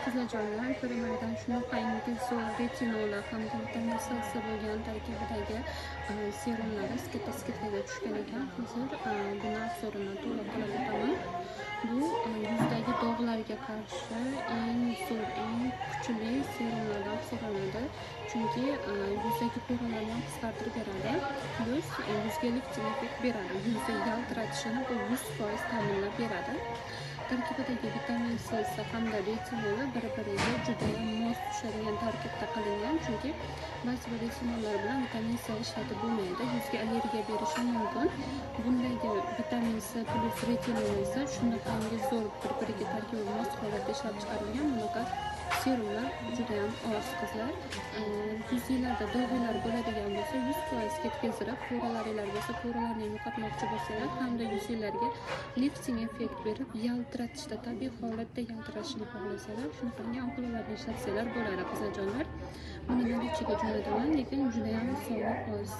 Qizlarjonlar, Filmlardan shunaqangi zo'r retinoli hamda vitamin C bo'lgan tarkibidagi serumlari katta скидка ga tushgan ekan. Hozir buni обзор ini to'liq qilib o'taman. Bu yuzdagi dog'larga qarshi eng zo'r, eng kuchli serumlardan hisoblanadi. Chunki yuzdagi poralarni ham qisqartirib beradi. Plyus yuzga lifting effekt beradi. Yuzni yaltiratishini bu 100% ta'minlab beradi. Tarkibidagi vitamin C hamda retinoli bir-biriga judayam mos tushadigan tarkibda qilingan. Chunki ba'zi bir retinollar bilan vitamin C ishlatib bo'lmaydi, yuzga allergiya berishi mumkin. Bundagi vitamin C plyus retinol esa shunaqangi zo'r bir-biriga tarkibi mos holatda ishlab chiqarilgan. Bunaqa serumlar judayam oz, qizlar. Yuzinglarda dog'lar bo'ladigan bo'lsa, 100% ketkazdirib, poralaringlar bo'lsa, poralarni yo'qotmoqchi bo'lsalar hamda yuzinglarga lifting effekt berib, yaltiratishda, tabiiy holatda yaltirashini xohlasalar, shunaqangi ampulalarni ishlatsanglar bo'ladi, qizlarjonlar. Buni наличие ga jo'nataman, lekin judayam soni oz.